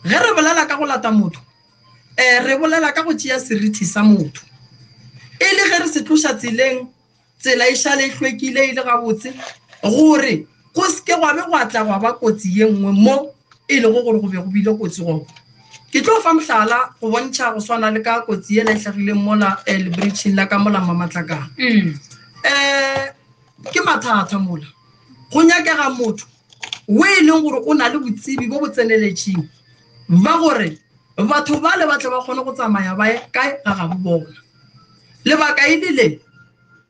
Ge re bolela ka go lata motho, um re bolela ka go tšea serithi sa motho e le ge re se tloša tseleng, tsela e šale e hlwekile e le gabotse, gore go se ke gwa be gwa tla gwa ba kotsi ye nngwe mo e lego gore go be go bile kotsi gona. Ke tlo fa mohlala go bontšha go swana le ka kotsi yela e hlagileng mola eh, lebridgeng la ka mola Mmamatlakala. Um ke mathata mola go nyakega motho o e leng gore o na le botsebi bo bo tseneletšeng ba gore batho bale ba tle ba kgone go tsamaya ba ye kae ga gabo bona. Lebaka e le le,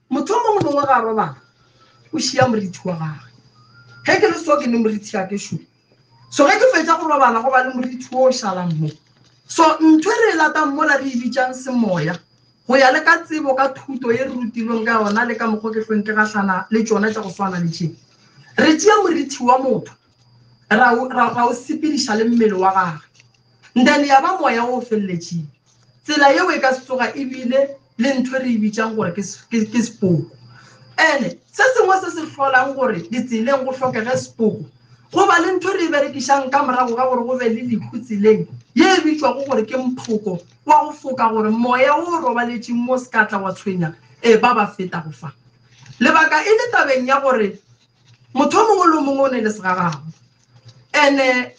motho o mongwe mongwe ga a robala o šia morithi wa gagwe. Ge ke le so ke ne morithi ya ke šo. So ge ke fetša go robala go ba le morithi wo o šalang mo. So ntho e re e latang mola re e bitšang semoya, go ya le ka tsebo ka thuto ye re rutilweng ka yona le ka mokgwa ke hlweng ke gahlana le tšona tša go swana le tše. Re tšea morithi wa motho ra o, ra, ra o sepediša le mmele wa gagwe. Then ya ba moya wo o feleletšeng. Tsela yeo e ka se tsoga e bile le ntho e re e bitšang gore ke, ke, ke sepoko. Ene se sengwe se se hlolang gore ditseleng go hlokege sepoko, go ba le ntho e re e berekišang ka morago ga gore go be le lehu tseleng ye e bitšwago gore ke mphoko wa go foka gore moya wo o robaletšeng mo se ka tla wa tshwenya e ba ba fetago fa. Lebaka e le tabeng ya gore motho o mongwe le o mongwe o ne le segagabo. Ene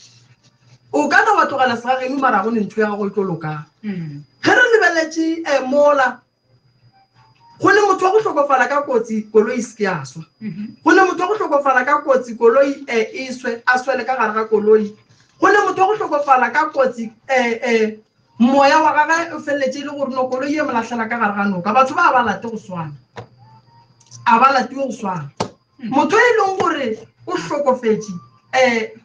o ka na wa tlogela segageno mara go ne ntho ya gago e tlo lokang. Mm. Ge re lebeletše eh, mola go ne motho wa go hlokofala ka kotsi koloi e se ke ya swa. Mm-hmm. Go ne motho wa go hlokofala ka kotsi koloi eh, e swe a swele ka gare ga koloi. Go ne motho wa go hlokofala ka kotsi eh, eh, moya wa gagwe o feleletše e le gore no koloi e mo lahlela ka gare ga noka. Batho ba ba late go swana, a ba latiwe go swana. Motho e leng gore o hlokofetše um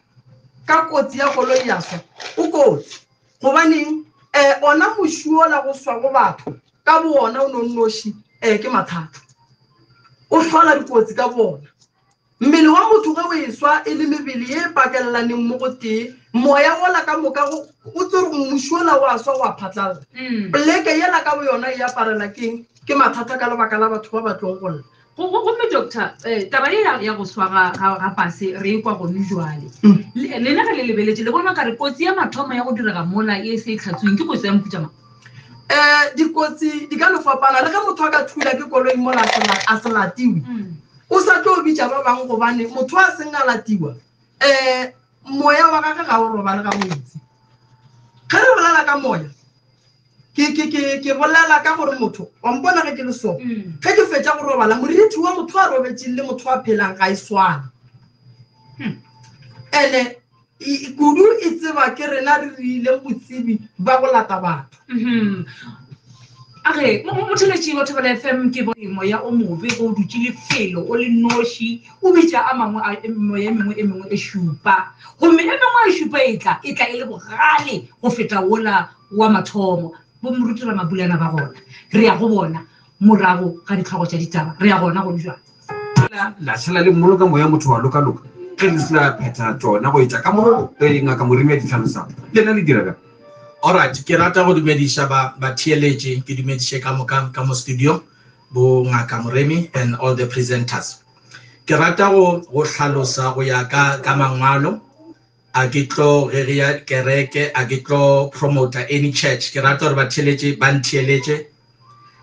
ka kotsi ya koloi ya swa o kotsi, gobaneng um ona moši ola go swa go batho ka bo ona o no nnoši um ke mathata, o hlola dikotsi ka bo ona. Mmele wa motho ge o e swa e le mebele ye e pakelelaneng mo go tee, moya wola ka moka go o tsere moši ola wa swa wa phatlalla. Mm. Poleke yela ka bo yona e aparela keng ke mathata ka lebaka la batho ba ba tlong go lla. Gomme doctor, eh, taba ye ya go swa ga, ga, ga pase re e kwa gone jwale. Mm. Lena ge le lebeletše le bona kare kotsi ya mathomo ya go direga mola e se e tlhatsuweng ke kotsi ya mohuta mang? Um dikotsi di ka no fapana le ge motho a ka thula ke koloi mola a se latiwe. Mm. O sa tlo bitša ba bangwe gobane motho a seng a latiwa um moya wa gage ga o robale ga botse. Ge re bolela ka moya ke ke ke ke bolela ka gore motho wa mpona ge ke le so mm. ge ke fetša go robala morithi wa motho a robetšeng le motho a phelang ga e swane hmm. ene kudu e tseba ke rena re rileng botsebi ba go lata batho mm-hmm. a re motheletši wa Thobela FM ke moya o mobe o dutše lefelo o le noši o bitša a mangwe a moya e mengwe e mengwe e šupa gomme e mengwe e šupa e tla e tla e le bogale go feta wola wa mathomo. Bo Moruti Ramabulana ba gona. Re ya go bona morago ga ditlhogo tša ditaba. Re ya gona gone jwale. La šala le mmoloka moya motho wa lokaloka ge le se la phetha tšona go etša ka mo ngaka Moremi a di hlalosago. Lena le dira bjang? Alright, ke rata go dumediša ba batheeletši, ke dumediše ka moka ka mo studio, bo ngaka Moremi and all the presenters. Ke rata go go hlalosa go ya ka ka mangwalo a ke tlo gegia kereke, a ke tlo promota any church. Ke rata gore batheeletše ba ntheeletše.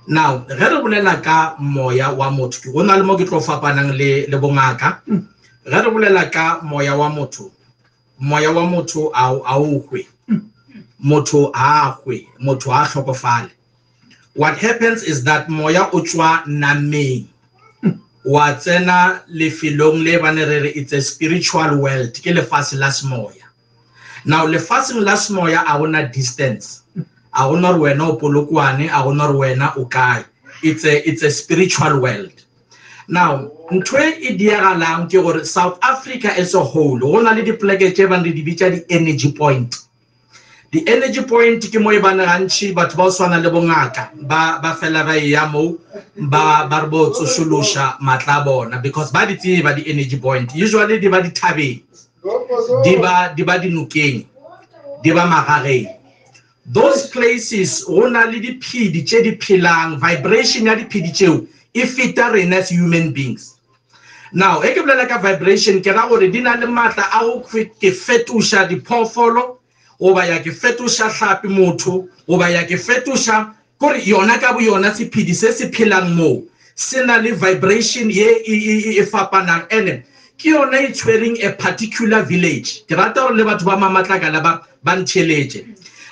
Now, ge re bolela ka moya wa motho, go na le mo ke tlo fapanang le le bongaka. Ge re bolela ka moya wa motho, moya wa motho a o hwe. Motho a hwe, motho a hlokofale. What happens is that moya o tšwa nameng wa tsena lefelong le ba ne re re it's a spiritual world, ke lefase la semoya. Now lefaseng la semoya a gona distance, a gona gore wena o Polokwane, a gona gore wena o kae, it's a, it's a spiritual world. Now ntho e e diagalang ke gore South Africa as a whole go na le dipoleke tše bang re di bitša di-energy point. Di-energy point ke mo e bane gantši batho ba o swana le bongaka ba ba fela ba eya mo ba ba re bo tsošološa matla a bona because ba di tseba di-energy point usually di ba dithabeng, di ba di ba dinokeng, di ba magageng. Those places go na le diphedi tše di phelang, vibration ya diphedi tšeo e feta rena as human beings. Now, ge ke bolela ka vibration ke ra gore di na le maatla a go ke fetoša diphoofolo goba ya ke fetoša hlapi motho goba ya ke fetoša kore yona ka boyona sephedi se se phelang moo se na le vibration ye e, e, e, e fapanang ene ke yona e tshwereng a particular village ke rata gore le batho ba mamatlakala ba ba ntheletše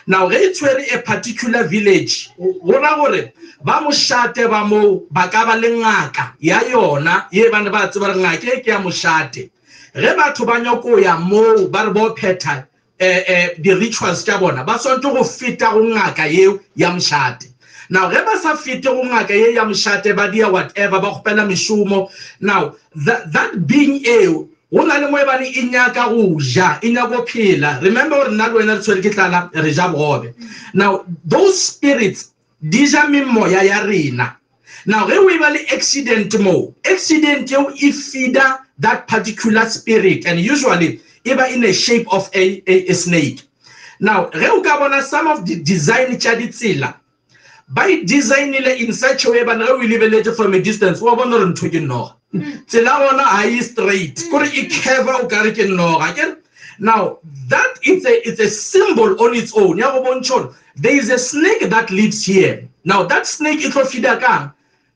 now ge e tshwere a particular village go ra gore ba mošate ba moo ba ka ba le ngaka ya yona ye ba ne ba tseba gore ngaka e ke ya mošate ge batho ba nyako ya moo ba re bo phetha eh, eh, di-rituals tša bona ba swanetše go feta go ngaka yeo ya mošate now ge ba sa fete go ngaka ye ya mošate ba dia whatever ba kgopela mešomo now that, that being eo go na le mo e bane e nyaka go ja e nyaka go phela remember gore nna le wena re tshwere ke tlala re ja bogobe now those spirits di ja memoya ya rena Now ge o e ba le accident mo, accident yeo e feeder that particular spirit and usually e ba in a shape of a, a, a snake. Now ge o ka bona some of the design tša ditsela ba e designile in such a way bana ge o e lebeletše from a distance wa bona gore ntho ke noga tsela gona ga e straight kore e curve o kare ke noga ke now that it's a, it's a symbol on its own ya go bontšha gore There is a snake that lives here. Now that snake e tlo feeder kang?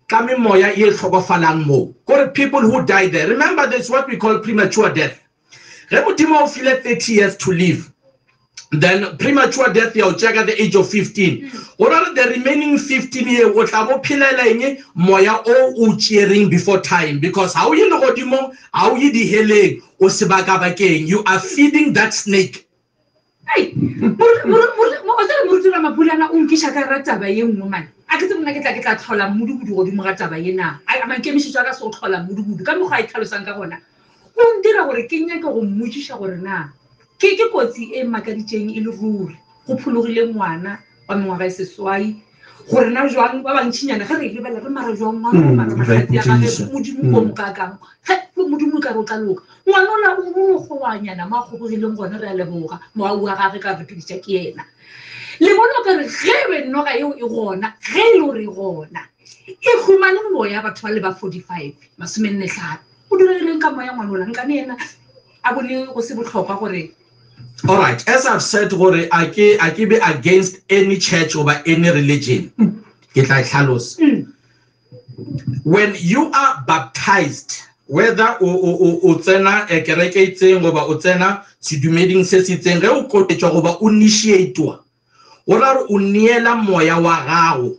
Ka memoya e hlokofalang mo. Kore people who die there. Remember there's what we call premature death. Ge Modimo o file 30 years to live, then premature death ya o tšea ka the age of 15. Go ra the remaining 15 year o tla bo phelela eng moya o o tšereng before time because ha o ye legodimong, ha o ye diheleng, o sebakabakeng. You are feeding that snake. Motsere moruti Ramapulana o nkiša ka ra taba ye nngwe mane a ke tse nna ke tla ke tla tlhola mmudubudu godimo ga taba ye na a maikemišetšo a ka se o tlhola mmudubudu ka mokgwa a e tlhalosang ka gona o ndira gore ke nyake go mmotšiša gore na ke ke kotsi e makaditšeng e le ruri go phologile ngwana wa mengwaga e seswai gore na jwang ba bantšhinyana ge re e lebelela re mara jwang ngwana mm, mara mahlatsi a gage modimo ko mm. mokakang ge modimo ka re o tla loka ngwana ola o mogowanyana mo a kgobogileng gone re a leboga moau wa gage ka re phediša ke yena le bona o ka re ge be noga eo e gona ge e le gore e gona e humane moya batho ba le ba 45 masomennetlhano o diregileng ka moya ngwana ola nkane yena a bone go se botlhokwa gore all right as i've said gore a ke a ke be against any church over any religion ke tla e hlalosa mm. when you are baptized whether o o o tsena eh, kereke e itseng goba o tsena sedumeding se se itseng ge o kolobetšwa goba o initiatwa o ra gore o neela moya wa gago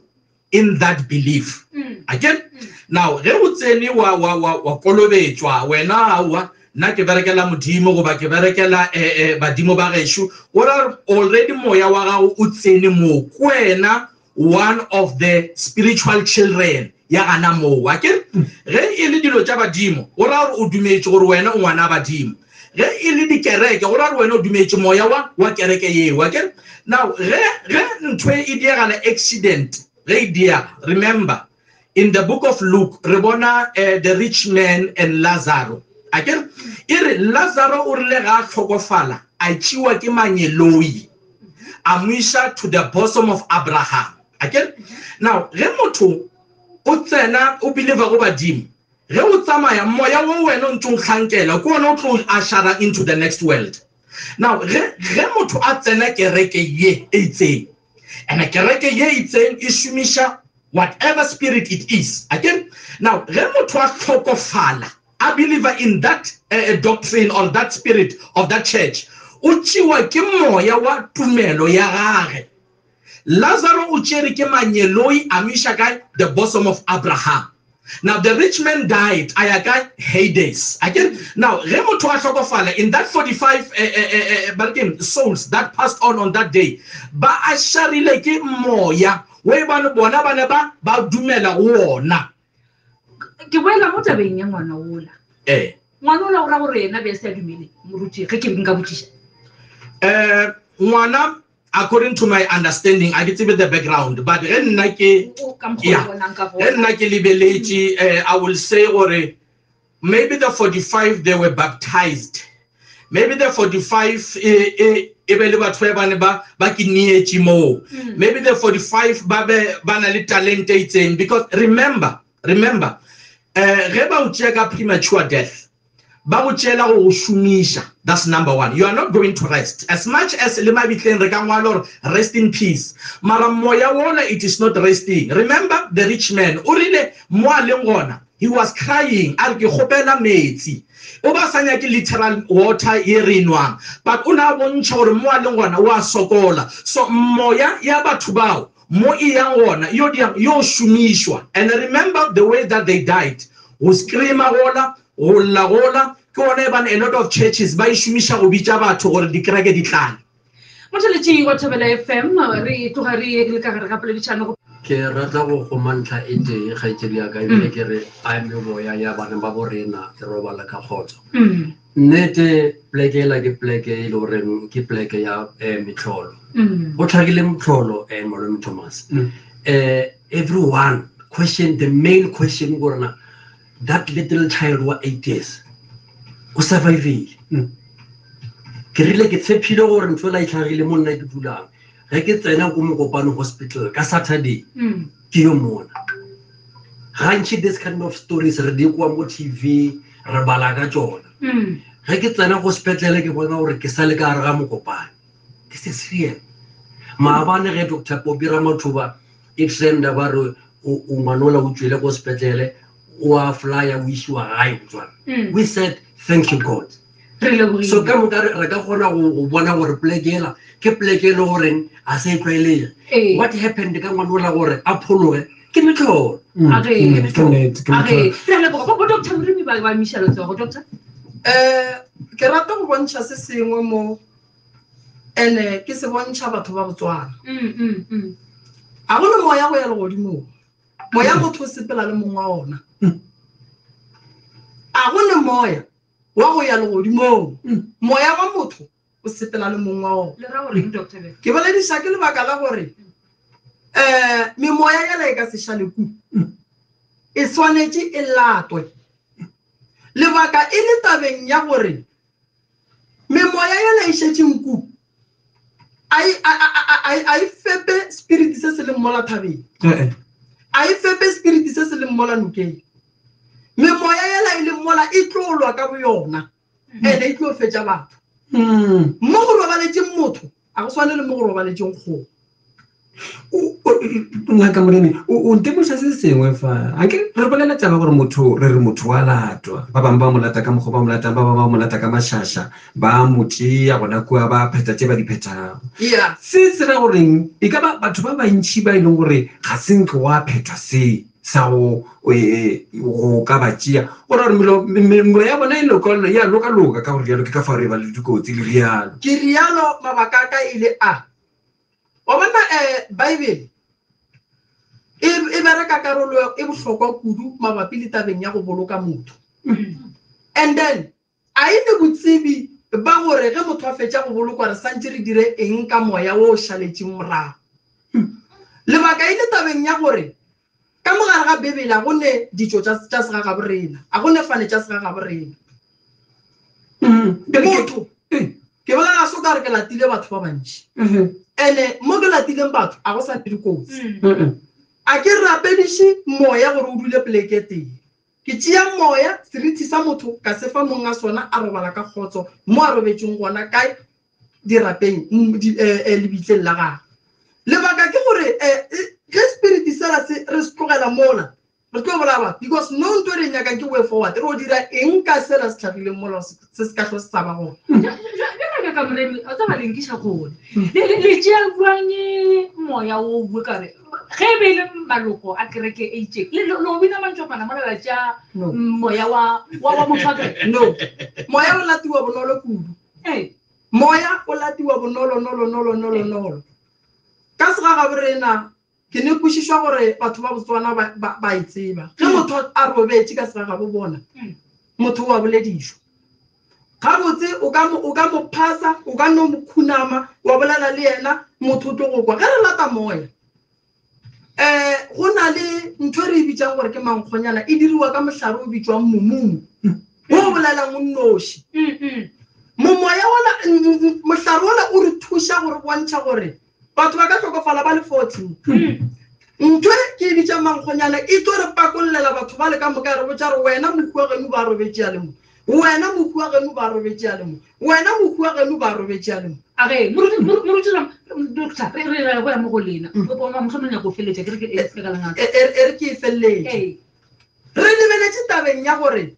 in that belief mm. again mm. now ge o tsene wa wa wa wa kolobetšwa wena aowa nna ke berekela modimo goba ke berekela eh, eh, badimo ba gešo o ra already moya wa gago o tsene moo ke wena one of the spiritual children ya gana moo a ke ge e le dilo tša badimo o ra gore o dumetše gore wena o ngwana badimo ge e le dikereke go ra gore wena o dumetše moya wa wa kereke yeo a ke now ge ge ntho e diegala accident ge e diega remember in the book of Luke re bona uh, the rich man and Lazaro a ke e re Lazaro o rile ga a tlhokofala a tšiwa ke mangeloi a mo iša to the bosom of Abraham a ke now ge motho o tsena o believer go badimo Ge o tsamaya, moya wo wena o ntse o hlankela ke ona o tlo ushera into the next world. Now, ge, ge motho a tsena kereke ye e itseng, and kereke ye e itseng e šomiša whatever spirit it is, akere? Now, ge motho a hlokofala, a believer in that uh, doctrine or that spirit of that church, o tšewa ke moya wa tumelo ya gage. Lazaro o tšere ke mangeloi a mo iša kae? The bosom of Abraham. Now the rich man died, a ya kae? Hades. Akere? Now ge motho a hlokofala in that 45 eh, eh, eh, eh, ba re keng, souls that passed on on that day, ba a šarile ke moya we bane bona ba ne ba ba dumela go wona. Ke boela mo tabeng ya ngwana ola. Eh. Ngwana ola o ra gore yena be a se a dumele moruti ge ke nka botšiša. Eh ngwana according to my understanding a ke tsebe the background but ge nna ke yeah ge nna ke lebeletše eh, i will say gore maybe the 45 they were baptized maybe the 45 e e e be le batho ba bane ba ba ke neetše moo hmm. maybe the 45 ba be ba na le talent e itseng because remember remember eh ge ba o tšea ka premature death. Ba go tšeela go go šomiša. That's number one. You are not going to rest. As much as le mabitleng re ka ngwala gore rest in peace, mara moya wola it is not resting. Remember the rich man, o rile mo a leng gona, he was crying, a re ke kgopela metsi. O ba sa nyake literal water ye re e nwang, but o ne a bontšha gore mo a leng gona o a sokola. So moya ya batho bao mo e yang gona yo diang yo šomišwa. And remember the way that they died, go screama gola, Go lla gola ke gona ebane a lot of churches ba e šomiša go bitša batho gore dikereke di tlale. Motheletši wa Thobela FM, re tloga re le ka gare ga poledišano go. Ke rata go kgoma ntlha e tee, kgaetšedi ya ka, ebile ke re a meboya ya bana ba bo rena e robala ka kgotso. Nnete pleke ela ke pleke e le goreng ke pleke ya metlholo. Go tlhagile motlholo Malome Thomas. Everyone question, the main question gore na that little child wa 8 years o survivile. Ke rile ke tshephile gore ntho ela e tlhagile mo nna ke dulang. Ge ke tsena ko Mokopane hospital ka Saturday, ke yo mona. Gantši this kind of stories re di kwa mo TV, re bala ka tšona. Ge ke tsena go sepetlele ke bona gore ke sa le ka gare ga Mokopane. This is real. Maabane ge Doctor Popi Ramathuba e trenda ba re o ngwanola o tšwele ko sepetlele o a flya o isiwa gae Botswana. We said thank you God. So ka moka re ka kgona go bona gore pleke ela ke pleke e le goreng a se e tlwaelege. What happened ka ngwanola gore a phologe ke metlholo. Ke metlholo. Re a leboga. Bo Doctor Moremi ba ba miša letsogo, Doctor. Ke rata go bontšha se sengwe mo ene ke se bontšha batho ba Botswana. A go ne moya go ya legodimong. Moya motho o sepela le mong wa ona. A go ne moya wa go ya legodimong. Moya wa motho o sepela le mong wa ona. Le ra goreng, Doctor Beko? Ke bolediša ke lebaka la gore memoya yela e ka se šale ku. E swanetše e latwe. Lebaka e le tabeng ya gore memoya yela e šetšeng ku a e fepe spirit se se leng mola thabeng. A e fepe spirit se se leng mola nokeng. Memoya yela e leng mola e tlo lwa ka boyona, ene e tlo fetša batho. Mo go robaletšeng motho a go swane le mo go robaletšeng kgomo. Ngaka Moremi, o ntemoša se sengwe fa. A ke re bolela taba gore motho, re re motho wa latwa. Ba bangwe ba mo lata ka mokgwa ba mo latang, ba bangwe ba mo lata ka mašaša, ba mo tšea gona kua, ba phetha tše ba di phethago. Se se ra goreng? E ka ba batho ba bantši ba e leng gore ga se nke wa phethwa se sa go go ka ba tšea. Go ra gore melomo ya bona e ya lokaloka ka gore rialo, ke ka fao re ba le dikotsi le rialo. Ke rialo mabaka a ka e le a. Wa bona, Bible e bereka karolo e bohlokwa kudu mabapi le tabeng ya go boloka motho. And then a e ne botsebi ba gore ge motho a fetša go bolokwa re santše re dire eng ka moya wo o šaletšeng morago. Lebaka e le tabeng ya gore ka mogare ga Bibele a go ne ditšo tša segagabo rena, a go ne fane tša segagabo rena. Motho, ke bolela so ka re ke latile batho ba bantši. Ene mo ke latileng batho a go sa ne dikotsi. A ke rapediše moya gore o dule poleke tee. Ke tšea moya, seriti sa motho ka se fa mong a sona, a robala ka kgotso mo a robetšeng gona kae dirapeng, lebitleng la gagwe. Lebaka ke gore ge spirit sela se re se tlogela mola, re tlo bolaya batho, because no ntho e re e nyakang ke way forward. Re o dira eng ka sela se tlhagileng mola se se ka hlo se sa ba gona. Bjale ka ka Moremi, o tseba le nkiša kgole. Le tšea bjang moya o bue ka re ge e be e le maloko a kereke e itšeng, le o bina mantšopana mola la tšea No. moya wa motho wa kereke? No. Moya o latiwa bonolo kudu. Moya o latiwa bonolo, nolo, nolo, nolo, nolo. Ka segagabo rena, ke ne kwešišwa gore batho ba Botswana ba e tseba. Ge motho a robetše ka segagabo bona, motho o a boledišwa. Gabotse o ka mo, o ka mo phasa, o ka no mo khunama, wa bolela le yena, motho o tlo go kwa. Ge re lata moya, go na le ntho e re e bitsang gore ke mankgonyana, e diriwa ka mohlare o bitswang momumu, wo o bolelang o nnoši. Momoya ola, mohlare ola o re thuša gore bontšha gore batho ba ka hlokofala ba le 40. Ntho e ke e bitsang mankgonyana e tlo re pakollela batho ba le ka moka, re botša re wena mohu wa geno ba robetše a le mo. Wena mohu wa geno ba robetše a le mo. Wena mohu wa geno ba robetše a le mo. A re, moruti, moruti, doctor, re re re go ya mo go lena. Mm. Mohlomong nyako feletša, ke re ke e se ka lengaka. E, e, e re ke e feleletše. Re lebeletše tabeng ya gore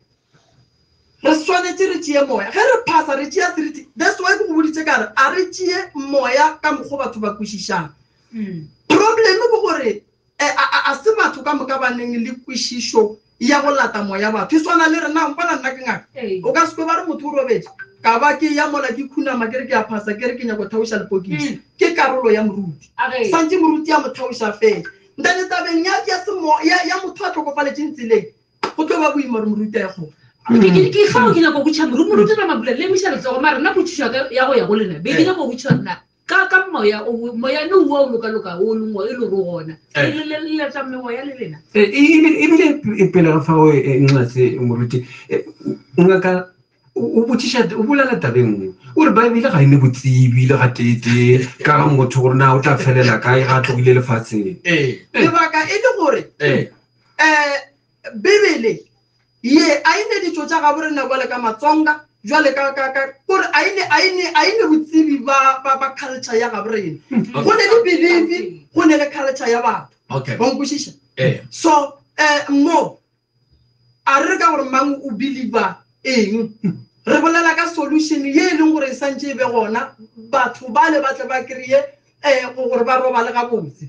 re swanetše re tšee moya. Ge re phasa re tšea seriti. That's why ke go boditše ka re a re tšee moya ka mokgwa batho ba kwešišang. Mm. Problem ke gore E, a, a, a se batho ka moka ba neng le kwešišo ya go lata moya batho. E swana le rena, mpona nna ke ngaka. O ka se kwe ba re motho o robetše, ka ba ke ya mola ke khunama ke re ke a phasa, ke re ke nyako theoša lepokisi. Mm. Ke karolo ya moruti. Santše moruti a mo theoša fela. Ntane tabeng ya, ya, semo, ya, ya motho a hlokofaletšeng tseleng, go tlo ba boima gore moruti a ye kgole. Ke fao ke nyako botšha moruti, moruti Ramabula, le emiša letsogo, mara nna potšišo ya go ya go lena, be ke nyako botšha gore na ka ka moya o moya no wa o loka loka o lengwa e le ro gona eh. le le le tsa meoya le lena eh, e bile e pele ga fao e, nxase moruti ngaka o botšiša o bolela tabeng nngwe o re baebele ga e ne botsebi le gateetee ka ga motho gore na o tla felela kae ga a tlogile lefatsheng lebaka e le gore um bibele Ye, a e ne ditšo tša gabo rena bjale ka Matsonga, bjale ka, ka, ka, kore a e ne, a e ne, a e ne botsebi ba, ba, ba culture ya gabo rena. Go ne le belief, go ne le culture ya batho. Okay. Wa nkwešiša? Eh. So, eh, mo, a re re ka gore mang o believer eng? Re bolela ka solution ye e leng gore e santše e be gona, batho bale ba tle ba kry-e, eh, gore ba robale gabotse.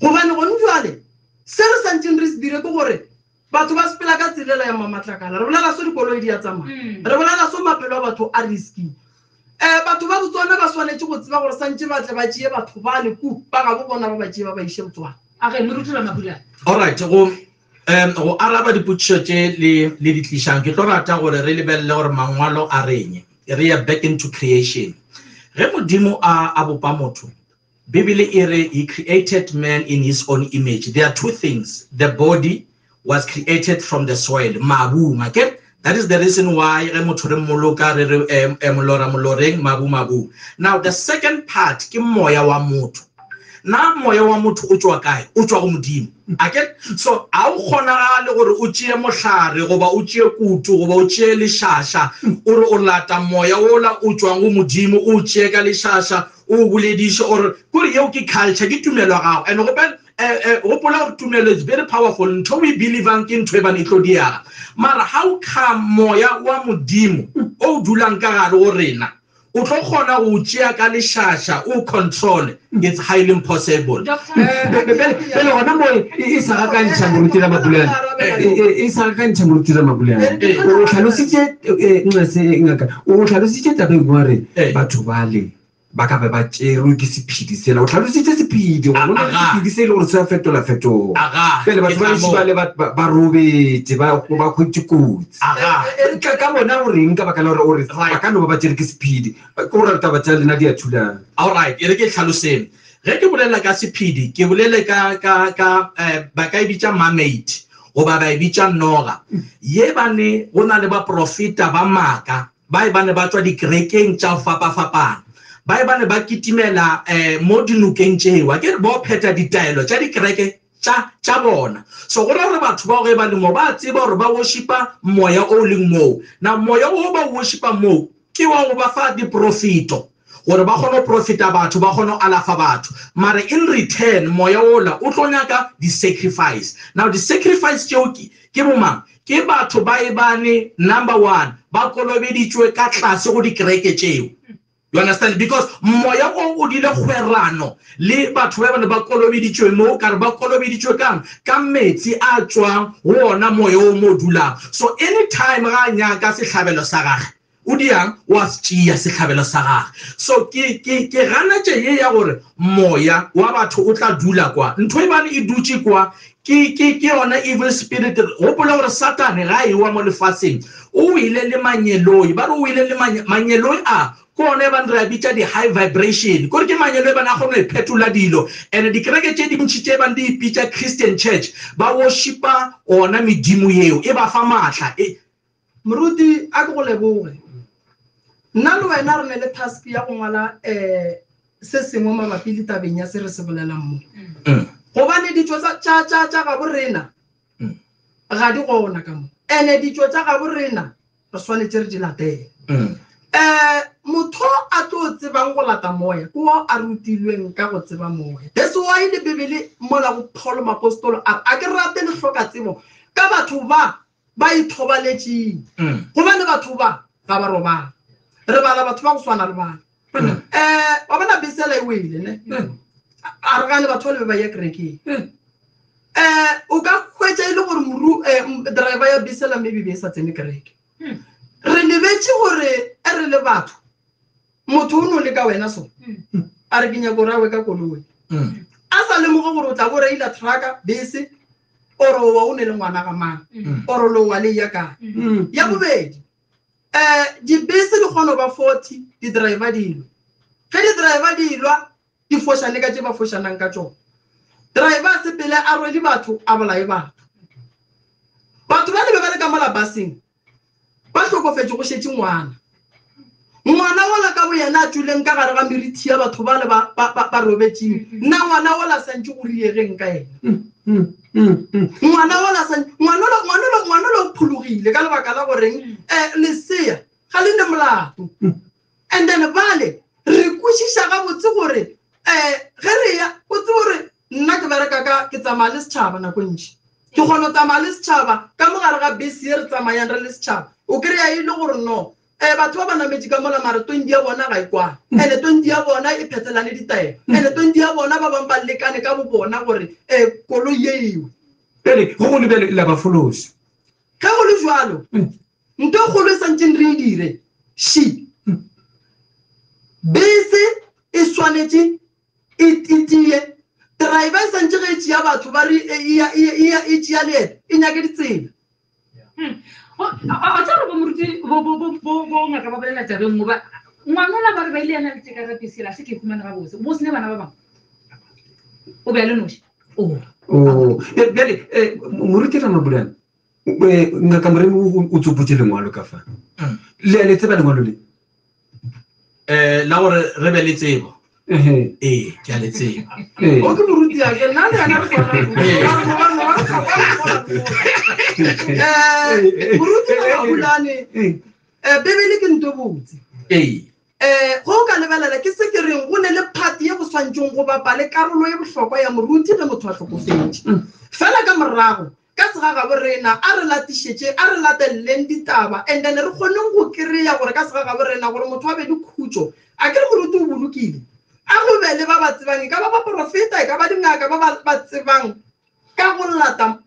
Gobane gone bjale se re santšeng re se dire ke gore batho ba sepela ka tselela ya mamatlakala. Re bolela so dikoloi di a tsamaya. Mm. Re bolela so maphelo a batho a risky. Um batho ba Botswana ba swanetše go tseba gore santše ba tle ba tšee batho ba le ku ba gabo bona ba ba tšee ba ba iše Botswana. A ge moruti Ramabulana. All right, go um go araba dipotšišo tše le le di tlišang ke tlo rata gore re lebelele gore mangwalo a reng. Re ya back into creation. Ge Modimo a a bopa motho Bibele e re he created man in his own image. There are two things. The body was created from the soil, mabung, okay? That is the reason why ge motho re mmoloka re re eh, eh, molora moloreng, mabu mabu. Now the second part ke moya wa motho. Na moya wa motho o tšwa kae? O tšwa go Modimo. Ake? So a o kgonagale gore o tšee mohlare goba o tšee kutu goba o tšee lešaša o re o lata moya wola o tšwang go Modimo o o tšee ka lešaša o o bolediše or kore yeo ke culture ke tumelo ya gago and gope eh, eh, gopola gore tumelo is very powerful ntho o e believang ke ntho e bane e tlo diega mara how come moya wa Modimo o o dulang ka gare go rena o tlo kgona go o tšea ka lešaša o control it's highly impossible pele gona mo e sa gakantšha moruti Ramabulana e sa gakantšha moruti Ramabulana o tlhalositše nxase ngaka o tlhalositše tabeng wa re batho bale ba ka be ba tšerwe ke sephedi sela o tlhalositše sephedi gore go na le sephedi se e le gore se a fetola fetoga pele batho ba ntši bale ba robetše ba hwetše kotsi ka ka bona o reng ka baka la gore o re ba ka no ba ba tšere ke sephedi ke gore taba tša lena di a thulana. Alright, e re ke tlhaloseng. Ge ke bolela ka sephedi, ke bolele ka ka ka eh, ba ka e bitša mermaid goba ba e bitša noga. Ye bane go na le baprofeta ba maaka ba e bane ba tšwa dikerekeng tša go fapafapana ba e bane ba kitimela eh, mo dinokeng tšeo ke re bo phetha ditaelo tša dikereke tša, tša bona. So go ra gore batho bao ge ba le mo ba tseba gore ba worshipa moya o leng moo. Now moya o ba worshipa moo ke wa go ba fa diprofeto gore ba kgone go profeta batho, ba kgone go alafa batho. Mara in return moya ola o tlo nyaka di-sacrifice. Now di-sacrifice tšeo ke, ke bomang? Ke batho ba e bane number one ba kolobeditšwe ka tlase go dikereke tšeo. You understand? Because moya o o dile kgwerano le batho ba bane ba kolobeditšwe mo, ka re ba kolobeditšwe kang? Ka metsi a tšwang go ona moya o mo dulang. So anytime ga a nyaka sehlabelo sa gage, o diang? O a se tšea sehlabelo sa gage. So ke, ke, ke ganetše ye ya gore moya wa batho o tla dula kwa. Ntho e bane e dutše kwa, ke, ke, ke yona evil spirit. Gopola gore Satane ga a ewa mo lefaseng, O wile le mangeloi, ba re o wile le mangeloi a, ke ona e bang re a bitša di-high vibration, kore ke mangeloi bana a kgona go iphetola dilo. And dikereke tše dintši tše bang di ipitša Christian church, ba worshipa ona medimo yeo, e ba fa maatla. E. Moruti, a ke go leboge. Nna le wena re ne le task ya go ngwala um se sengwe mabapi le tabeng ya se re se bolelang mo. Gobane ditšo tša gabo rena ga di gona ka mo. Ene ditšo tša gabo rena re swanetše re di latele. Um motho a tlo tsebang go lata moya ke wo a rutilweng ka go tseba moya. That's why le Bibele mola go Paul moapostolo a re, a ke rate le hloka tsebo ka batho ba ba ithobaletšeng, gobane batho ba ga ba robala. Re bala batho ba go swana le bana. Um wa bona bese ela e wele ne, a re gane batho ba le be ba ya kerekeng. Um o ka hwetša e le gore moru driver ya bese la maybe be e sa tsene kereke. Re lebetše gore e re le batho, motho o no leka wena so, a re ke nyako gore a we ka koloi, a sa lemoge gore o tla bo reila trucka, bese, ore owa o ne le ngwana ga mang, ore lowa le ya kae. Ya bobedi, um dibese di kgona go ba 40, di-driver di lwa. Ge di-driver di lwa, di fošane ka tše ba fošanang ka tšona. Driver a sepele a rwele batho, a bolaye batho. Batho ba le be ba le ka mola buseng, ba hlokofetše, go šetše ngwana. Ngwana wola ka boyena a tšwileng ka gare ga merithi ya batho bale ba, ba, ba, ba robetšeng. Na ngwana wola santše go riegeng ka yena? Ngwana wola sa, ngwana wola, ngwana wola, ngwana wola o phologile ka lebaka la goreng, eh, lesea ga le ne molato. And then bale re kwešiša gabotse gore, eh, ge re ya, o tsebe gore nna ke bereka ka, ke tsamaya le setšhaba nako e ntši. Ke kgona go tsamaya le setšhaba ka mo gare ga bese ye re tsamayang re le setšhaba. O kry-a e le gore no, eh, batho ba ba nametše ka mola mare 20 ya bona ga e kwane. And 20 ya bona e phethelane ditaelo. And 20 ya bona ba bangwe ba lekane ka bo bona gore, eh, koloi ye ewe. Bjale, go go le bjale la ba fološa. Ge go le jwalo, ntho e kgolo e santšeng re e dire, she. Bese e swanetše e, e tie. Driver e santše ge e tšea batho ba re e, e, e, e, e, e tšea leeto, e nyake ditsela. A tsa re bo moruti bo bo bo bo bo ngaka ba bolela taba e nngwe ba ngwanola ba re ba ile yana le teka rapisi la se ke humana ga botse bo sene bana ba bangwe o be a le noši. Oh. Oh. Bjale, eh, moruti Ramabulana, eh, ngaka Moremi o tsopotše lengwalo ka fa. Le a le tseba lengwalo le? Eh, la gore re be le tsebo. Ee, ke a le tseba. O ke moruti ya ke nna le yena re swana. Eh, moruti Ramabulane, eh, Bibele ke nto botse. Ee. Eh, go ka lebelela ke se ke reng go ne le part ye go swantšeng go bapa le karolo ye bohlokwa ya moruti ge motho a hlokofetše. Fela ka morago ka segagabo rena a re latišetše, a re lateleleng ditaba and then re kgoneng go kry-a gore ka segagabo rena gore motho a be le khutšo. A ke re moruti o bolokile, a go be le ba ba tsebang, e ka ba baporofeta, e ka ba dingaka ba ba ba tsebang ka go lata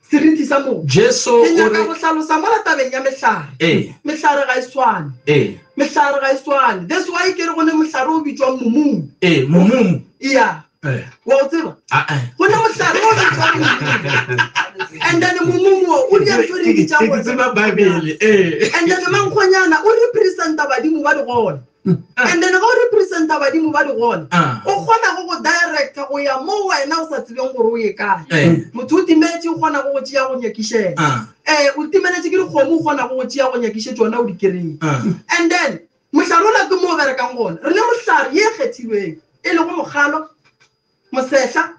seriti sa motho. Jesu o Ke nyaka re go hlalosa mola tabeng ya mehlare. Ee. Mehlare ga e swane. Ee. Mehlare ga e swane. That's why ke re go ne mohlare o bitšwang mumumu. Ee, mumumu. Yeah. Eh. Wa o tseba? Ah, eh. Go ne mohlare o bitšwang mumumu. And then mumumu o, o dia ntho e re bitsang Ke gore tseba Bible. Ee. And then mankgonyana o representa badimo ba digole. And then ga o representa badimo ba digole, Ah. o kgona go go directa go ya mo wena o sa tsebeng gore o ye kae. Eh. Motho o timetše, o kgona go go tšea go nyakišela. Ah. Eh, o timeletše ke dikgomo, o kgona go go tšea go nyakiše tšona o di kry-e. Ah. And then mohlare ola ke mo o berekang gona. Re ne mohlare ye e kgethilweng, e lego mokgalo, mosehla,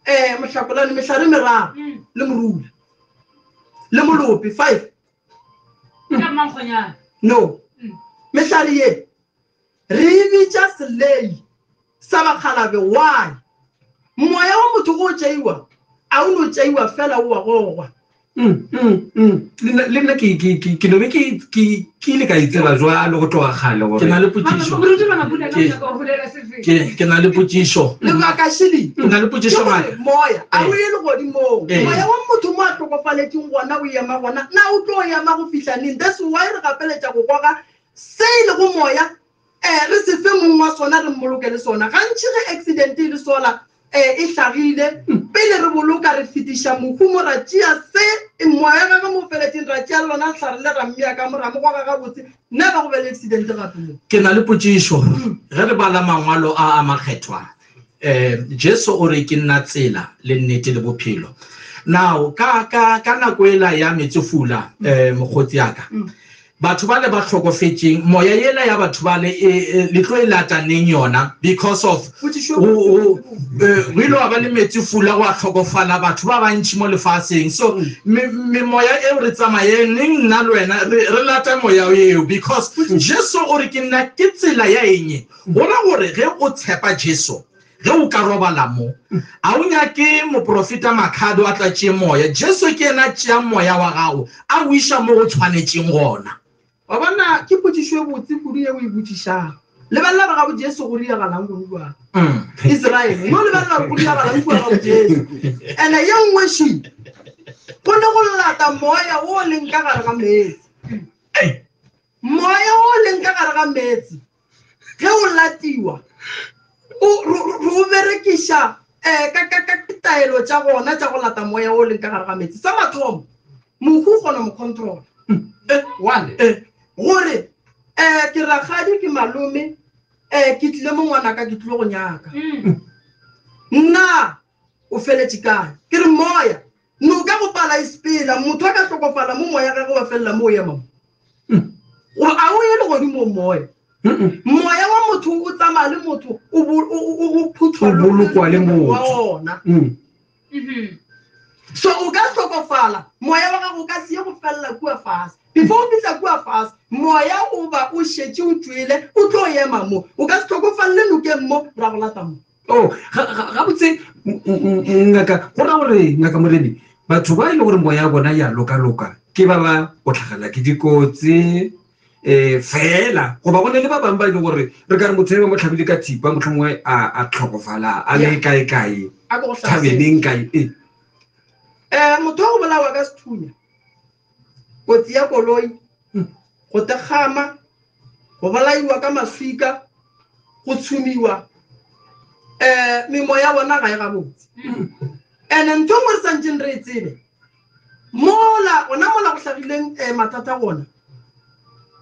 eh, mohlakolane, mehlare e meraro, le morula, le molope, 5. Ka mankgonyana. No. Mehlare ye re e bitša selei sa bakgalabe. Why? Moya wa motho go o tšeiwa, a o no tšeiwa fela o wa gogwa. Le nna ke no be ke ile ka itseba jwalo go tloga kgale gore Ke na le potšišo. Moruti Ramabulana o nyaka go bolela se feng? Ke na le potšišo. Lebaka šele. Ke na le potšišo Ke gore ngaka. moya a o Ee. ye legodimong. Ee. Moya wa motho mo a hlokofaletšeng gona o ema gona. Na o tlo ema go fihla neng? That's why re gapeletša go goga se e lego moya, eh, re se fe mong wa sona, re mmoloke le sona. Gantši ge accident e le sola, eh, e hlagile, pele re boloka re fetiša mohu mo, ra tšea se moya gagwe mo o feletšeng, ra tšea le lona lehlare le ra mmea ka mo, ra mo goga gabotse, never go be le accident gape mo. Ke na le potšišo. Ge re bala mangwalo a a makgethwa, eh, Jesu o re ke nna tsela le nnete le bophelo. Now, ka, ka, ka nako ela ya metsefula, eh, mokgotsi ya ka, Batho bale ba hlokofetšeng, moya yela ya batho bale e, e, le tlo e lata neng yona? Because of go, go, eh, go ile wa ba le meetsefula gwa hlokofala batho ba bantši mo lefaseng. So me, memoya eo re tsamayeng neng nna le wena re, re lata moya eo because Jesu o re ke nna ke tsela ya eng? Go ra gore ge o tshepa Jesu, Ge o ka robala mo, a o nyake moprofeta Makhado a tla tšee moya? Jesu ke yena a tšeang moya wa gago a o iša mo go tshwanetšeng gona. Wa bona, ke potšišo e botse kudu ye o e botšišago. Lebelela gore gabo Jesu go diragalang gone kua Israele. No lebelela gore go diragalang kua gabo Jesu. Ene ye nngwe še, go ne go lata moya wo o leng ka gare ga meetse. Moya wo o leng ka gare ga meetse ge o latiwa o re o berekiša um ka ka ka taelo tša gona tša go lata moya o leng ka gare ga metsi sa mathomo mohu o kgona mo controla eh, one eh, gore um ke rakgadi ke malome um ke tlile mo ngwanaka ke tlile go nyaka mm. nna o feletše kae ke re moya Noka go pala e sepela, motho a ka hlokofala mo moya gagwe wa felela mo o ema mo. Gore a o ye legodimong moya. Moya wa motho o tsamaya le motho o phuthwa O bolokwa le motho. wa ona. So o ka hlokofala, moya wa gago o ka se ye go felela kua fase. Before o fihla kua fase, moya o ba o šetše o tšwele, o tlo ema mo. O ka se hlokofalele nokeng mo, ra go lata mo. Oh, gabotse ngaka, go ra gore ngaka Moremi, batho ba e le gore moya ya bona ya loka-loka ke ba ba go tlhagela ke dikotsi um fela goba go ne le ba bangwe ba e le gore re ka re motho e ba mo tlhabile ka thipa mohlomongwe a tlhokofala a le kae-kae thabeneng kae ee um motho wa go bolawa ka sethunya kotsi ya koloi go tekgama go bolaiwa ka maswika go tshumiwa um memoya ya bona ga e gabotse and-e ntho nngwe re santseng re e tsebe mola gona mola go hlagileng um mathata gona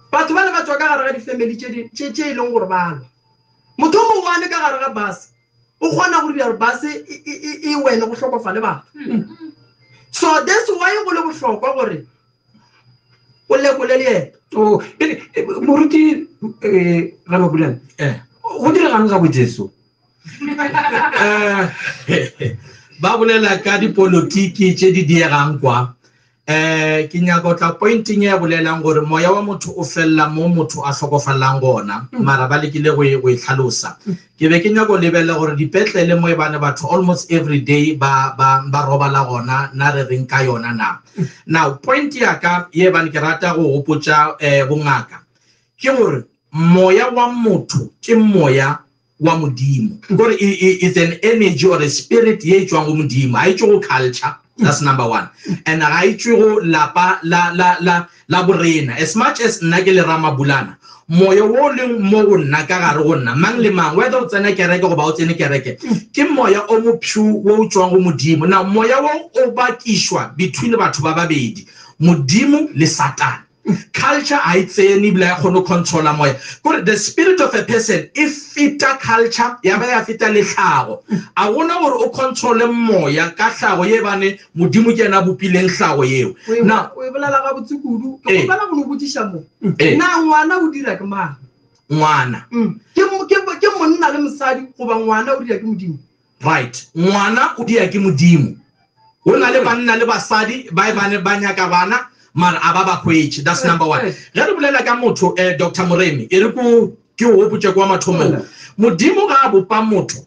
batho ba le ba tswa ka gare ga di-family tše e leng gore ba lwa motho o mongwe ka gare ga bus o kgona go dira gore bus e wene go hlokofale batho so that's why go le bohlokwa gore o lekole leeto oh, e, moruti eh, ramabulana eh. go diregang ga bojesu eh, ba bolela ka dipolotiki tše di diegang kwa eh ke nyaka go tla pointing e bolelang gore moya wa motho o felela mo motho a hlokofalelang gona mm. mara ba lekile go e, go e hlalosa mm. ke be ke nyaka go lebelela gore dipetlele mo e bane batho almost every day ba ba ba robala gona na re reng ka yona na mm. now point ya ka ye bane ke rata go gopotša eh bongaka ke gore moya wa motho ke moya wa Modimo. Kore it's an energy or a spirit ye e tšwang go Modimo. Ga e tšwe go culture. That's number one. And ga e tšwe go lapa la, la, la, la borena. As much as nna ke le Ramabulana, moya wo leng mo go nna ka gare go nna, mang le mang, whether o tsena kereke goba o tsene kereke, ke moya o mopshu wo o tšwang go Modimo. Now, moya wo o bakišwa between batho ba babedi, Modimo le Satane. Culture ga e tsene ebile ga e kgone go controla moya. Kore the spirit of a person e feta culture ya ba ya feta le tlhago. A gona gore o controle moya ka tlhago ye bane Modimo ke yena a bopileng tlhago yeo. Now o e bolela gabotse kudu. Ke kgopela go no botšiša mo. Na ngwana o dira ke mang? Ngwana. Ke ke monna le mosadi goba ngwana o dira ke Modimo? Right. Ngwana o dia ke Modimo. Go na le banna le basadi ba e bane ba nyaka bana mara a ba ba hwetše. That's number one. Ge re bolela ka motho eh, Dr. Moremi, e re ko ke o gopotše kwa mathomong. Modimo ga a bopa motho,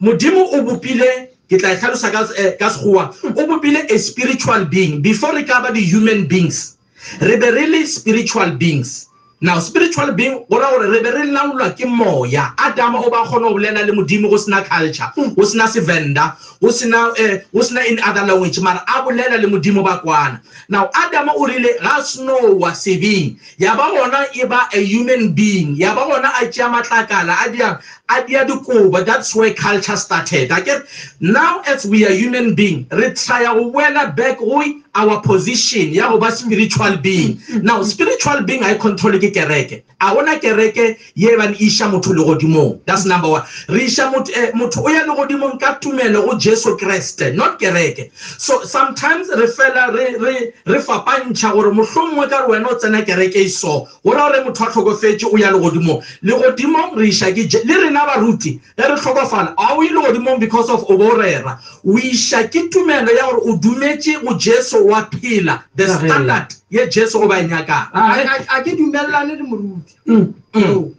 Modimo o bopile ke tla e hlalosa ka eh, ka Sekgowa, o bopile a spiritual being before re ka ba di-human beings. Re be re le spiritual beings. Now, spiritual being go ra gore re be re laolwa ke moya. Adama o ba kgona go bolela le Modimo go sena culture, go sena Sevenda, go sena eh, go sena any other language, mara a bolela le Modimo ba kwana. Now, Adama o rile ga snowa sebeng, ya ba gona e ba a human being, ya ba gona a tšea matlakala a diang. a dia dikobo. That's where culture started. Akere now as we are human being, re trya go boela back go our position ya go ba spiritual being. Now spiritual being ga e control ke kereke. A gona kereke ye bane e iša motho legodimong. That's number one. Re iša motho, eh, motho o ya legodimong ka tumelo go Jesu Kriste, not kereke. So sometimes re fela re re re fapantšha gore mohlomongwe ka re wena o tsena kereke e so, go ra gore motho a hlokofetše o ya legodimong. Legodimong re iša ke Je, le rena baruti ge re hlokofala, a o ye legodimong because of o bo o rera. O iša ke tumelo ya gore o dumetše go Jesu wa phela, the standard ye Jesu o ba e nyakang. A ke dumelelane le moruti. Mm. Mm.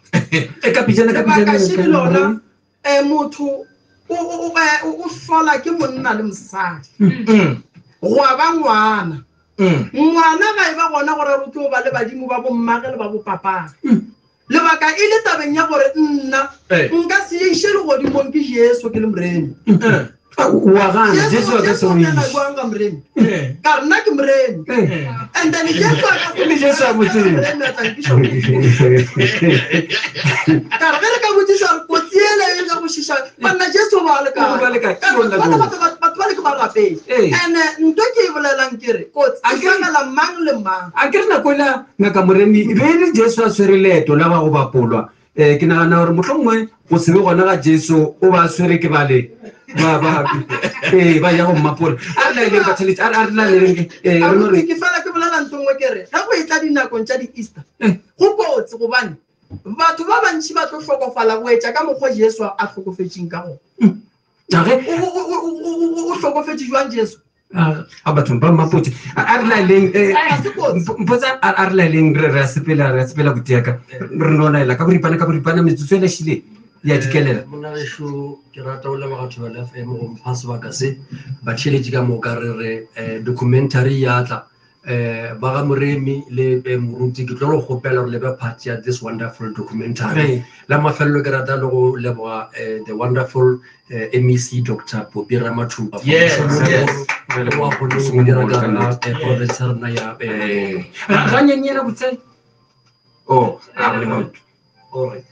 E ka pijana, ka pijana, Lebaka šele lona, motho o hlola ke monna le mosadi. Mm. Gwa ba ngwana. Ngwana ga e ba gona gore o tlo ba le badimo ba bommage le ba bopapage. Lebaka e le tabeng ya gore nna nka se iše legodimong ke Jesu ke le moremi. Wa gana, Jesu a ka se o iše. Jwang ka moremi? Ka re nna ke moremi. And then Jesu a ka se Le Jesu a mo tsebe. Moremi a tla nkiša Ka re ge re ka botšiša gore kotsi ele e ka go šiša, banna Jesu ba le kae? Ba le kae? Ka re batho ba le ke ba rapele. And nto ke e bolelang ke re kotsi e hlagela mang le mang. A ke re nako ela Ngaka Moremi, e be e le Jesu a swere leeto la ba go bapolwa. Um ke nagana gore mohlomongwe go se be gona ga Jesu o ba swere ke bale ba ba ee ba ya go mmapola. A re laeleng batheletši, a re laeleng ee re no re. Ke fela ke bolela ntho nngwe ke re ge go etla dinakong tša di-Easter go kotsi gobane batho ba bantši ba tlo hlokofala go etša ka mokgwa Jesu a hlokofetšeng ka gona. O hlokofetše jwang Jesu? A bathong ba mmapotse a re laeleng eh, mpotsa a re laeleng re re a sepela re a sepela botiaka re no laela ka boripana ka boripana metsotso e lešile ya dikelela eh, monna gešo ke rata go leboga thobela fm go mpha sebaka se batheeletši ka moka re re eh, documentary ya tla eh ba ga Moremi le eh, Moruti ke tlo go kgopela gore le be part ya this wonderful documentary la mafelelo ke rata le go leboga eh, the wonderful eh, MEC Dr. Popi Ramathuba yes yes wa kgonne go dira ka eh, province ya rena ya eh, ga nyenyana botse oh a re le all right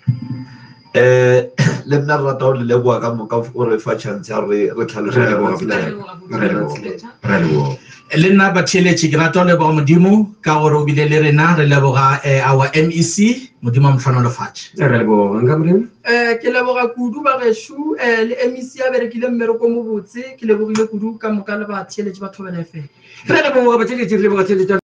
eh le nna re rata go le leboga ka moka o re fa chance ya re re tlhaloše Re leboga, re leboga, re leboga. Le nna batheeletši ke rata go leboga Modimo ka gore o bile le rena re leboga eh, our MEC Modimo a mo hlohonolofatše. Re leboga nka Modimo. Eh, ke leboga kudu ba gešo eh, le MEC ya berekile mmereko mo botse ke lebogile kudu ka moka le batheeletši ba Thobela FM. Re leboga batheeletši re leboga theeletša.